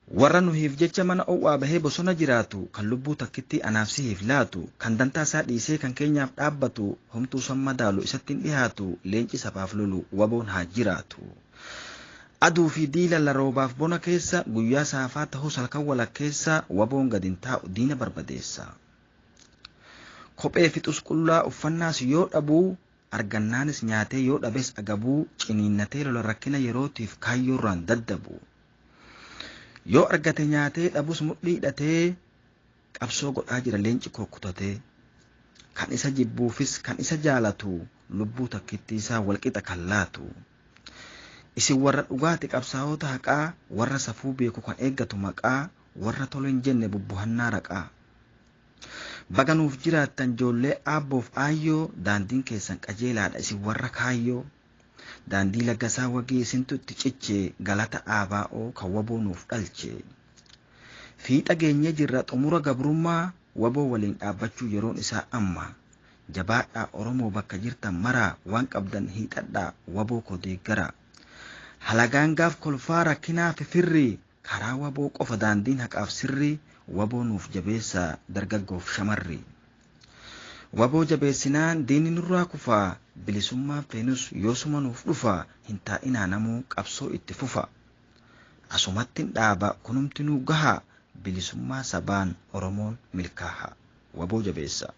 Warra nuhiif jecha mana owwaa bahee bosona jiraatu, kan lubbuu takkitti anaaf sihiif laatu, kan dantaa isaa dhiisee kan keenyaaf dhaabbatu, homtuu san madaalu isatti hin dhihaatu, leenci sabaaf lolu waboon haa jiraatu. Aduu fi diilalla roobaaf bona keessa, guyyaa saafaa ta'us halkan walakkeessa, waboon gad hin taa'u diina barbadeessa. Kophee fi xusqullaa uffannaas yoo dhabuu, argannaanis nyaatee yoo dhabes agabuu, ciniinnatee lola rakkina yerootiif kaayyoorraan daddabu. Yoo argate nyaatee dhabus mudhii hidhatee qabsoo godhaa jira leenci koo kutatee. Kan isa jibbuufis kan isa jaalatu lubbuu takkitti isaa walqixa kan laatu. Isin warra dhugaati qabsaa'ota haqaa, warra safuu beeku kan eeggatu maqaa, warra tole hin jenne bubbuhannaa raqaa. Baga nuuf jiraattan ijoollee aabboof aayyoo, daandiin keessan qajeelaadha isin warra kaayyoo. Daandii Laggasaa Wagii isintu itti ciche, galata aabaa'oo kan waboo nuuf dhalche. Fiixa geenyee jirra xumura gabrummaa, waboo waliin dhaabbachuu yeroon isaa amma. Jabaadhaa Oromoo bakka jirtan maraa, waan qabdan hiixadhaa waboo koo deeggaraa. Halagaan gaaf kolfaa rakkinaa fifirri, karaa waboo qofa daandiin haqaaf sirrii, waboo nuuf jabeessaa dargaggoof shamarri. Waboo jabeessinaan diinni nurraa kufaa, bilisummaan feenus yoosuma nuuf dhufa, hin taa'inaa namuu qabsoo itti fufa. Asumattin dhaaba kunumti nuu gaha, bilisummaa sabaan Oromoon milkaaha. Waboo jabeessa.